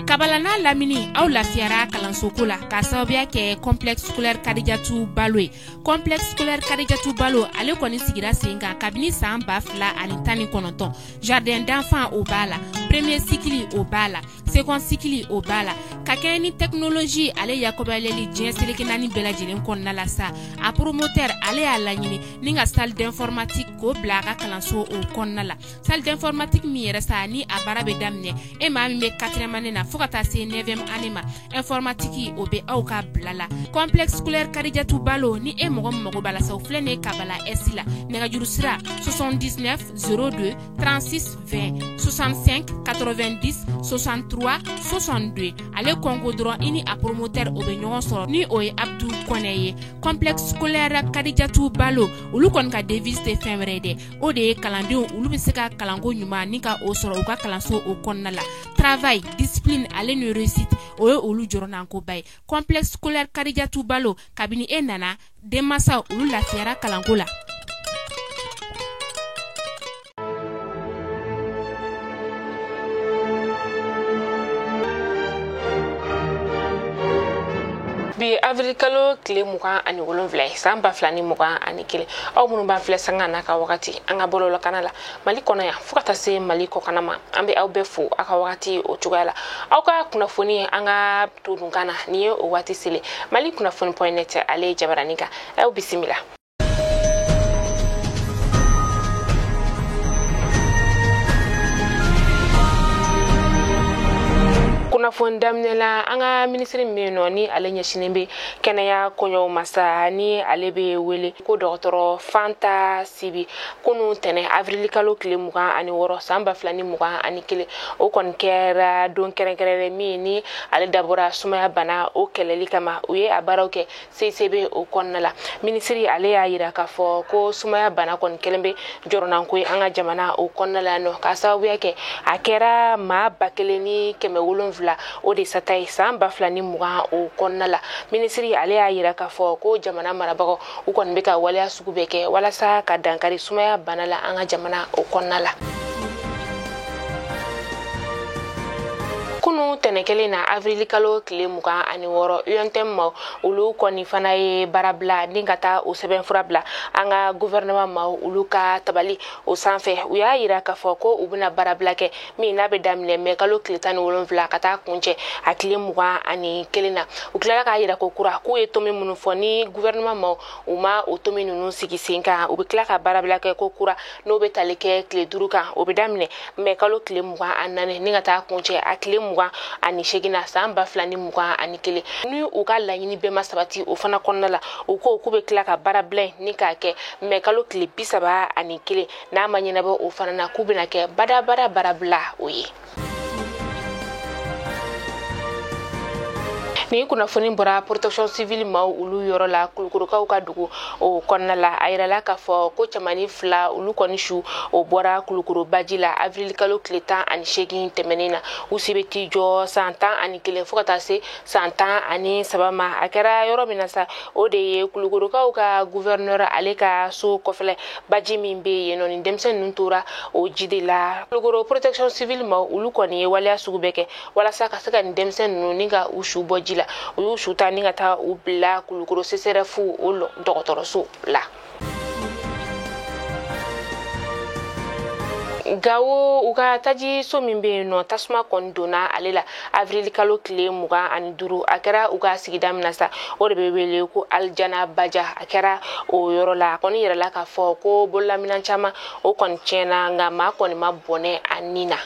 Kabala n'a lamini, aw lafiyara kalansoko la k'a sababuya kɛ Complexe scolaire Kadijatu Balo ye. Complexe scolaire Kadijatu Balo, ale kɔni sigira sen kan kabini san 2019. Jardin d'enfant, o b'a la, premier cycle, o b'a la, second cycle, o b'a la. Ka kɛɲɛ ni technologie ale yakɔbayaleli diɲɛ seleke naani bɛɛ lajɛlen kɔnɔna la sa, a promoteur, ale y'a laɲini ni ka salle d'informatique k'o bila a ka kalanso o kɔnɔna la. Salle d'informatique min yɛrɛ sa, ni a baara bɛ daminɛ e maa min bɛ quatrième année na fo ka taa se neuvième année ma, informatique o bɛ aw ka bila la. Complexe scolaire Kadijatu Balo, ni e mɔgɔ min mago b'a la sa, o filɛ nin ye Kabala Est la. Nɛgɛjuru sira: 79 02 36 20, 65 90 63 62. Ale kɔnko dɔrɔn, i ni a promoteur, o bɛ ɲɔgɔn sɔrɔ, ni o ye Abdou Kɔnɛ ye. Complexe scolaire Kadijatu Balo, olu kɔni ka devise tɛ fɛn wɛrɛ ye dɛ, o de ye kalandenw olu bɛ se ka kalanko ɲuman ni ka o sɔrɔ u ka kalanso o kɔnɔna la. Travail, discipline ale ni réussite, o ye olu jɔrɔnankoba ye. Complexe scolaire Kadijatu Balo, kabini e nana, denmansaw olu lafiyara kalanko la. Bi avril kalo tile 27 ye, san 2021. Aw minnu b'an filɛ sanga n'a ka wagati an ka bɔlɔlɔkana la Mali kɔnɔ yan fo ka taa se Mali kɔkana ma, an bɛ aw bɛɛ fo aw ka wagati o cogoya la. Aw ka kunnafoni an ka todunkan na, nin ye o waati selen. Mali kunnafoni.net, ale ye jabaranin kan. Aw bisimila. Kunnafoni daminɛ la, an ka minisiri min bɛ yen nɔ, ni ale ɲɛsinnen bɛ kɛnɛya koɲɛw ma sa, ni ale bɛ wele ko dɔgɔtɔrɔ Fanta Sibi, kunun tɛnɛ avril kalo tile 26, san 2021, o kɔni kɛra don kɛrɛnkɛrɛnnen min ni ale dabɔra sumaya bana o kɛlɛli kama. U ye a baaraw kɛ CICB o kɔnɔna la. Minisiri, ale y'a yira k'a fɔ ko sumaya bana kɔni kɛlen bɛ jɔrɔnanko ye an ka jamana o kɔnɔna la nɔ, k'a sababuya kɛ a kɛra maa 1700 o de sata ye san 2020 o kɔnɔna la. Minisiri, ale y'a yira k'a fɔ ko jamana marabagaw, u kɔni bɛ ka waleya sugu bɛɛ kɛ walasa ka dankari sumaya bana la an ka jamana o kɔnɔna la. Kunu tɛnɛ kelen na, avril kalo tile 26, UNTM ma, olu kɔni fana ye baara bila ni ka taa o sɛbɛnfura bila an ka gouvernement ma olu ka tabali o sanfɛ. U y'a yira k'a fɔ ko u bɛna baarabila kɛ min n'a bɛ daminɛ mɛ kalo tile 17 ka taa kuncɛ a tile 21 na. U tilala k'a yira ko kura k'u ye tomi minnu fɔ, ni gouvernement ma, u ma o tomi ninnu sigi sen kan, u bɛ tila ka baarabila kɛ ko kura, n'o bɛ tali kɛ tile 5 kan. O bɛ daminɛ mɛ kalo tile 24 ni ka taa kuncɛ a tile 28 na, san 2021. Ni u ka laɲini bɛɛ ma sabati o fana kɔnɔna la, u ko k'u bɛ tila ka baarabila in ni k'a kɛ mɛ kalo tile 31. N'a ma ɲɛnabɔ o fana na, k'u bɛna kɛ badabada baarabila o ye. Nin kunnafoni bɔra protection civile maaw olu yɔrɔ la, Kulukorokaw ka dugu o kɔnɔna la. A yirala k'a fɔ ko cɛmannin fila, olu kɔni su o bɔra Kulukoro baji la avril kalo tile 18 tɛmɛnen na. U si bɛ t'i jɔ san 11 fo ka taa se san 13 ma. A kɛra yɔrɔ min na sa, o de ye Kulukorokaw ka gouverneur ale ka so kɔfɛlɛ baji min bɛ yen nɔ. Nin denmisɛnnin ninnu tora o ji de la. Kulukoro protection civile maaw, olu kɔni ye waleya sugu bɛɛ kɛ walasa ka se ka nin denmisɛnnin ninnu ni ka u su bɔ ji la. U y'u su ta ni ka taa u bila Kulukoro CSRéf o dɔgɔtɔrɔso la. Gawo, u ka taji so min bɛ yen nɔ, tasuma kɔni donna ale la avril kalo tile 25. A kɛra u ka sigida min na sa, o de bɛ wele ko Alijana Baja. A kɛra o yɔrɔ la. A kɔni yɛrɛla k'a fɔ ko bololaminɛn caman o kɔni tiɲɛna, nka maa kɔni ma bɔnɛ a nin na.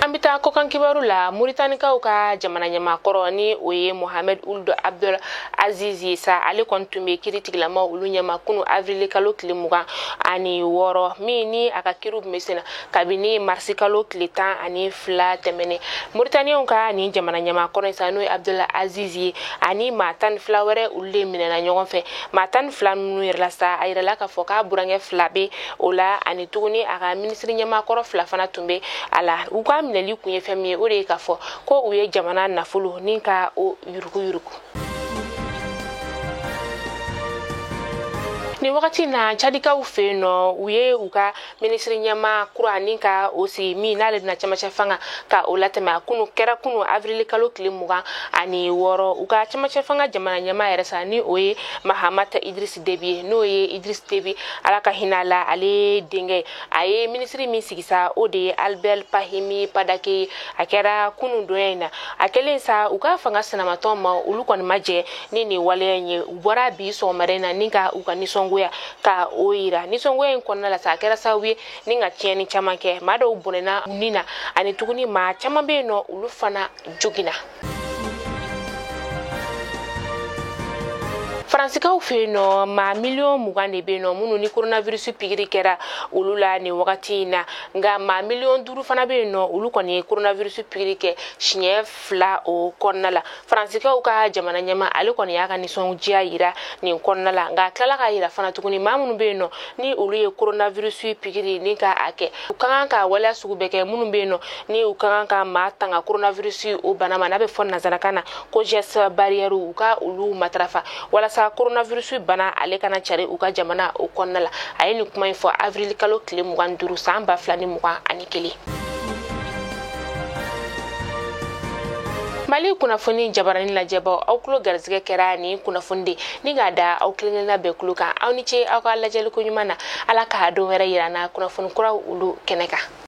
An bɛ taa kɔkan kibaru la. Muritanikaw ka jamana ɲɛmaakɔrɔ, ni o ye Mohamed Ould Abdel Aziz ye sa, ale kɔni tun bɛ kiiritigilamaw olu ɲɛma kunu avril kalo tile 26, min ni a ka kiiriw tun bɛ sen na kabini marisi kalo tile 12 tɛmɛnen. Muritaniyɛnw ka nin jamana ɲɛmaakɔrɔ sa, n'o ye Abdel Aziz ye, ani maa 12 wɛrɛ, olu de minɛna ɲɔgɔn fɛ. Maa 12 ninnu yɛrɛ la sa, a yirala k'a fɔ k'a burankɛ fila bɛ o la, ani tuguni a ka minisiri ɲɛmaakɔrɔ fila fana tun bɛ a la. U ka minɛli kun ye fɛn min ye, o de ye k'a fɔ ko u ye jamana nafolo ni ka o yuruguyurugu. Nin wagati na, Cadikaw fɛ yen nɔ, u ye u ka minisiri ɲɛma kura ni ka o sigi, min n'ale bɛna cɛmancɛ fanga ka o latɛmɛ. A kunu kɛra kunu, avril kalo tile 26. U ka cɛmancɛ fanga jamana ɲɛma yɛrɛ sa, ni o ye Mahamat Idriss Déby ye, n'o ye Idriss Déby, Ala ka hinɛ a la, ale denkɛ. A ye minisiri min sigi sa, o de ye Albert Pahimi Padake. A kɛra kunu donya in na. A kɛlen sa, u ka fanga sinamatɔn ma, olu kɔni ma jɛ ni nin waleya in ye. U bɔra bi sɔgɔmada in na ni ka u ka nisɔngoya ka o yira. Nisɔngoya in kɔnɔna la sa, a kɛra sababu ye ni ka tiɲɛni caman kɛ. Maa dɔw bɔnɛna u ni na, ani tuguni maa caman bɛ yen nɔ, olu fana joginna. Faransikaw fɛ yen nɔ, maa miliyɔn 20 de bɛ yen nɔ minnu ni coronavirus pikiri kɛra olu la nin wagati in na. Nka maa miliyɔn 5 fana bɛ yen nɔ, olu kɔni ye coronavirus pikiri kɛ siɲɛ 2 o kɔnɔna la. Faransikaw ka jamana ɲɛma, ale kɔni y'a ka nisɔndiya yira nin kɔnɔna la. Nka a tilala k'a yira fana tuguni, maa minnu bɛ yen nɔ ni olu ye coronavirus pikiri ni ka a kɛ, u ka kan ka waleya sugu bɛɛ kɛ minnu bɛ yen nɔ ni u ka kan ka maa tanga coronavirus o bana ma, n'a bɛ fɔ nanzarakan na ko geste barrière, u ka olu matarafa walasa coronavirus bana ale kana cari u ka jamana o kɔnɔna la. A ye nin kuma in fɔ avril kalo tile 25, san 2021. Mali kunnafoni jabarani lajɛbaw, aw tulo garisɛgɛ kɛra nin kunnafoni de ni k'a da aw kelen-kelenna bɛɛ tulo kan. Aw ni ce aw ka lajɛliko ɲuman na. Ala k'a don wɛrɛ yira n na kunnafoni kuraw olu kɛnɛ kan.